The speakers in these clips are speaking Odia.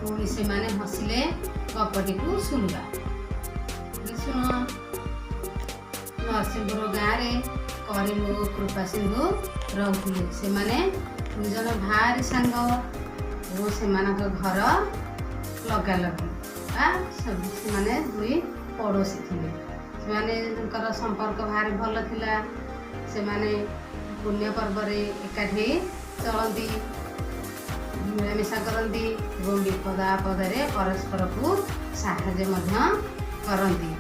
ପୁଣି ସେମାନେ ହସିଲେ। ଗପଟିକୁ ଶୁଣିବା। ଶୁଣ, ନରସିଂହପୁର ଗାଁରେ କରିମ ଓ କୃପାସିନ୍ଧୁ ରହୁଥିଲେ। ସେମାନେ ଦୁଇ ଜଣ ଭାରି ସାଙ୍ଗ ଏବଂ ସେମାନଙ୍କ ଘର ଲଗାଲଗି ବା ସେମାନେ ଦୁଇ ପଡ଼ୋଶୀ ଥିଲେ। ସେମାନଙ୍କର ସମ୍ପର୍କ ଭାରି ଭଲ ଥିଲା। ସେମାନେ ପୁଣ୍ୟ ପର୍ବରେ ଏକାଠି ଚଳନ୍ତି, ମିଳାମିଶା କରନ୍ତି ଏବଂ ବିପଦ ଆପଦରେ ପରସ୍ପରକୁ ସାହାଯ୍ୟ ମଧ୍ୟ କରନ୍ତି।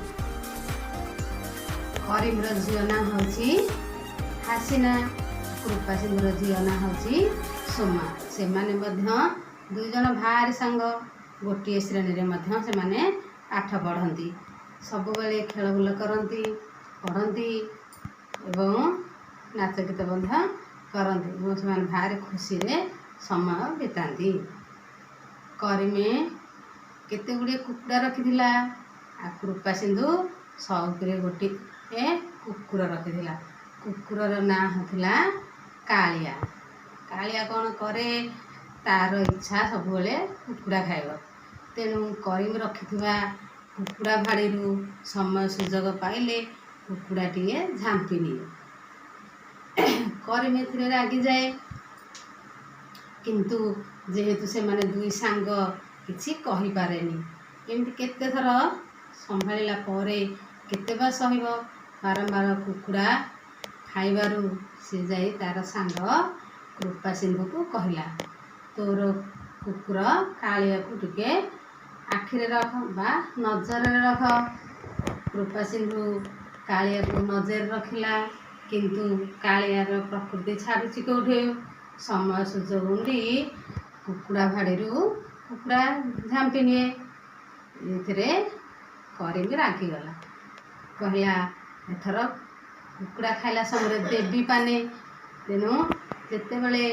କରିମର ଝିଅ ନାଁ ହେଉଛି ହାସିନା, କୃପାସିନ୍ଧୁର ଝିଅ ନାଁ ହେଉଛି ସୋମା। ସେମାନେ ମଧ୍ୟ ଦୁଇ ଜଣ ଭାରି ସାଙ୍ଗ। ଗୋଟିଏ ଶ୍ରେଣୀରେ ମଧ୍ୟ ସେମାନେ ପାଠ ପଢ଼ନ୍ତି। ସବୁବେଳେ ଖେଳ ବୁଲ କରନ୍ତି, ପଢ଼ନ୍ତି ଏବଂ ନାଚ ଗୀତ ମଧ୍ୟ କରନ୍ତି ଏବଂ ସେମାନେ ଭାରି ଖୁସିରେ ସମୟ ବିତାନ୍ତି। କରିମେ କେତେ ଗୁଡ଼ିଏ କୁକୁଡ଼ା ରଖିଥିଲା ଆଉ କୃପାସିନ୍ଧୁ ସଉକରେ ଗୋଟିଏ କୁକୁର ରଖିଥିଲା। କୁକୁରର ନାଁ ହେଉଥିଲା କାଳିଆ। କାଳିଆ କ'ଣ କରେ? ତାର ଇଚ୍ଛା ସବୁବେଳେ କୁକୁଡ଼ା ଖାଇବ। ତେଣୁ କରିମ ରଖିଥିବା କୁକୁଡ଼ା ଭାଡ଼ିରୁ ସମୟ ସୁଯୋଗ ପାଇଲେ କୁକୁଡ଼ାଟିଏ ଝାମ୍ପି ନିଏ। କରିମ ଏଥିରେ ରାଗିଯାଏ, କିନ୍ତୁ ଯେହେତୁ ସେମାନେ ଦୁଇ ସାଙ୍ଗ, କିଛି କହିପାରେନି। ଏମିତି କେତେଥର ସମ୍ଭାଳିଲା ପରେ କେତେ ବା ସହିବ? ବାରମ୍ବାର କୁକୁଡ଼ା ଖାଇବାରୁ ସେ ଯାଇ ତାର ସାଙ୍ଗ କୃପାସିନ୍ଧୁକୁ କହିଲା, "ତୋର କୁକୁର କାଳିଆକୁ ଟିକେ ଆଖିରେ ରଖ ବା ନଜରରେ ରଖ।" କୃପାସିନ୍ଧୁ କାଳିଆକୁ ନଜରରେ ରଖିଲା, କିନ୍ତୁ କାଳିଆର ପ୍ରକୃତି ଛାଡ଼ୁଛି କେଉଁଠି? ସମୟ ସୁଯୋଗ ଉଣ୍ଡି କୁକୁଡ଼ା ଭାଡ଼ିରୁ କୁକୁଡ଼ା ଝାମ୍ପି ନିଏ। ଏଥିରେ କରିମି ରାଗିଗଲା। କହିଲା, "ଏଥର କୁକୁଡ଼ା ଖାଇଲା ସମୟରେ ଦେବି ପାନେ।" ତେଣୁ ଯେତେବେଳେ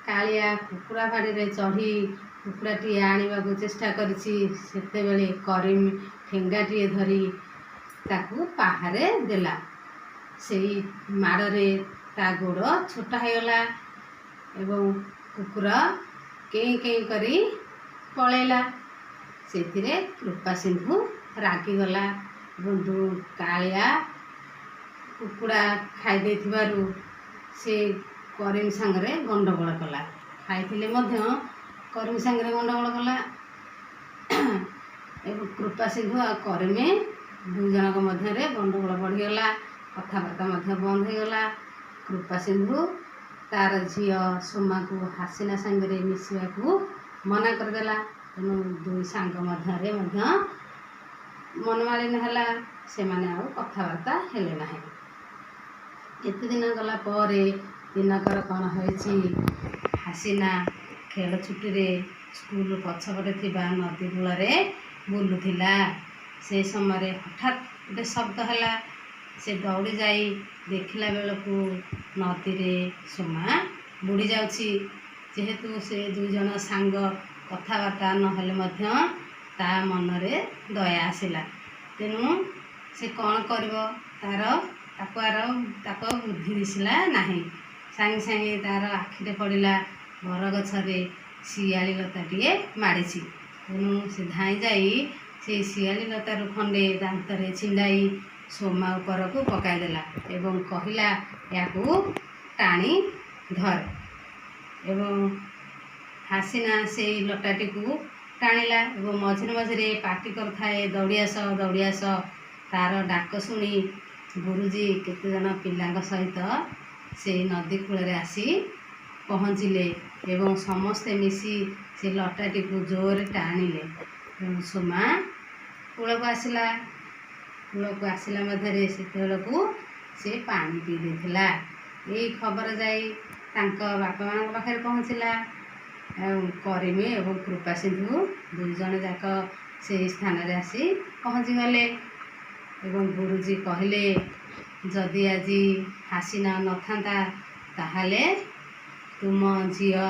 କାଳିଆ କୁକୁଡ଼ା ଭାଡ଼ିରେ ଚଢ଼ି କୁକୁଡ଼ାଟିଏ ଆଣିବାକୁ ଚେଷ୍ଟା କରିଛି, ସେତେବେଳେ କରିମ ଠେଙ୍ଗାଟିଏ ଧରି ତାକୁ ପାହାରେ ଦେଲା। ସେଇ ମାଡ଼ରେ ତା ଗୋଡ଼ ଛୋଟ ହେଇଗଲା ଏବଂ କୁକୁର କେଁ କେଁ କରି ପଳେଇଲା। ସେଥିରେ କୃପାସିନ୍ଧୁ ରାଗିଗଲା ଏବଂ କାଳିଆ କୁକୁଡ଼ା ଖାଇ ଦେଇଥିବାରୁ ସେ କରିମ ସାଙ୍ଗରେ ଗଣ୍ଡଗୋଳ କଲା। ଖାଇଥିଲେ ମଧ୍ୟ କରିମ ସାଙ୍ଗରେ ଗଣ୍ଡଗୋଳ କଲା ଏବଂ କୃପାସିନ୍ଧୁ ଆଉ କରିମି ଦୁଇ ଜଣଙ୍କ ମଧ୍ୟରେ ଗଣ୍ଡଗୋଳ ବଢ଼ିଗଲା। କଥାବାର୍ତ୍ତା ମଧ୍ୟ ବନ୍ଦ ହେଇଗଲା। କୃପାସିନ୍ଧୁ ତାର ଝିଅ ସୋମାକୁ ହାସିନା ସାଙ୍ଗରେ ମିଶିବାକୁ ମନା କରିଦେଲା। ତେଣୁ ଦୁଇ ସାଙ୍ଗ ମଧ୍ୟରେ ମଧ୍ୟ ମନମାଳିନ୍ୟ ହେଲା। ସେମାନେ ଆଉ କଥାବାର୍ତ୍ତା ହେଲେ ନାହିଁ। ଏତେ ଦିନ ଗଲା ପରେ ଦିନକର କ'ଣ ହେଇଛି? ହାସିନା ଖେଳ ଛୁଟିରେ ସ୍କୁଲ ପଛପଟେ ଥିବା ନଦୀ କୂଳରେ ବୁଲୁଥିଲା। ସେ ସମୟରେ ହଠାତ୍ ଗୋଟେ ଶବ୍ଦ ହେଲା। ସେ ଦୌଡ଼ି ଯାଇ ଦେଖିଲା ବେଳକୁ ନଦୀରେ ସୋମା ବୁଡ଼ି ଯାଉଛି। ଯେହେତୁ ସେ ଦୁଇ ଜଣ ସାଙ୍ଗ, କଥାବାର୍ତ୍ତା ନହେଲେ ମଧ୍ୟ ତା ମନରେ ଦୟା ଆସିଲା। ତେଣୁ ସେ କ'ଣ କରିବ, ତାକୁ ଆଉ ବୁଦ୍ଧି ଦିଶିଲା ନାହିଁ। ସାଙ୍ଗେ ସାଙ୍ଗେ ତାର ଆଖିରେ ପଡ଼ିଲା, ବରଗଛରେ ଶିଆଳି ଲତାଟିଏ ମାଡ଼ିଛି। ତେଣୁ ସେ ଧାଇଁ ଯାଇ ସେଇ ଶିଆଳି ଲତାରୁ ଖଣ୍ଡେ ଦାନ୍ତରେ ଛିଣ୍ଡାଇ ସୋମା ଉପରକୁ ପକାଇଦେଲା ଏବଂ କହିଲା, "ଏହାକୁ ଟାଣି ଧର।" ଏବଂ ହାସିନା ସେଇ ଲଟାଟିକୁ ଟାଣିଲା ଏବଂ ମଝିରେ ମଝିରେ ପାଟି କରୁଥାଏ, "ଦୌଡ଼ି ଆସ, ଦୌଡ଼ି ଆସ।" ତାର ଡାକ ଶୁଣି ଗୁରୁଜୀ କେତେଜଣ ପିଲାଙ୍କ ସହିତ ସେଇ ନଦୀ କୂଳରେ ଆସି ପହଞ୍ଚିଲେ ଏବଂ ସମସ୍ତେ ମିଶି ସେ ଲଟାଟିକୁ ଜୋରରେ ଟାଣିଲେ ଏବଂ ସୋମା କୂଳକୁ ଆସିଲା। କୂଳକୁ ଆସିଲା ମଧ୍ୟରେ ସେତେବେଳକୁ ସେ ପାଣି ପିଇ ଦେଇଥିଲା। ଏଇ ଖବର ଯାଇ ତାଙ୍କ ବାପା ମାଆଙ୍କ ପାଖରେ ପହଞ୍ଚିଲା ଆଉ କରିମି ଏବଂ କୃପାସିନ୍ଧୁ ଦୁଇ ଜଣ ଯାକ ସେଇ ସ୍ଥାନରେ ଆସି ପହଞ୍ଚିଗଲେ ଏବଂ ଗୁରୁଜୀ କହିଲେ, "ଯଦି ଆଜି ହାସିନା ନଥାନ୍ତା, ତାହେଲେ ତୁମ ଝିଅ,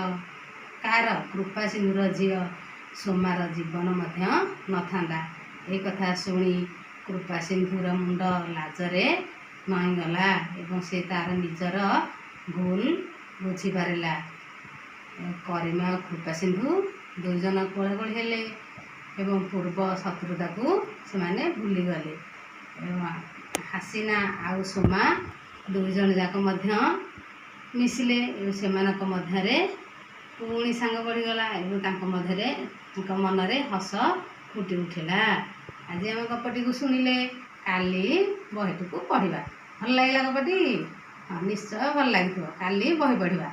କାର, କୃପାସିନ୍ଧୁର ଝିଅ ସୋମାର ଜୀବନ ମଧ୍ୟ ନଥାନ୍ତା।" ଏ କଥା ଶୁଣି କୃପାସିନ୍ଧୁର ମୁଣ୍ଡ ଲାଜରେ ନଇଁଗଲା ଏବଂ ସେ ତାର ନିଜର ଭୁଲ ବୁଝିପାରିଲା। କରିମ ଆଉ କୃପାସିନ୍ଧୁ ଦୁଇଜଣ କୋଳାକୋଳି ହେଲେ ଏବଂ ପୂର୍ବ ଶତ୍ରୁତାକୁ ସେମାନେ ଭୁଲିଗଲେ। ଏବଂ ହାସିନା ଆଉ ସୋମା ଦୁଇଜଣ ଯାକ ମଧ୍ୟ ମିଶିଲେ ଏବଂ ସେମାନଙ୍କ ମଧ୍ୟରେ ପୁଣି ସାଙ୍ଗ ବଢ଼ିଗଲା ଏବଂ ତାଙ୍କ ମଧ୍ୟରେ, ତାଙ୍କ ମନରେ ହସ ଫୁଟି ଉଠିଲା। ଆଜି ଆମେ ଗପଟିକୁ ଶୁଣିଲେ, କାଲି ବହିଟିକୁ ପଢ଼ିବା। ଭଲ ଲାଗିଲା ଗପଟି? ହଁ, ନିଶ୍ଚୟ ଭଲ ଲାଗିଥିବ। କାଲି ବହି ପଢ଼ିବା।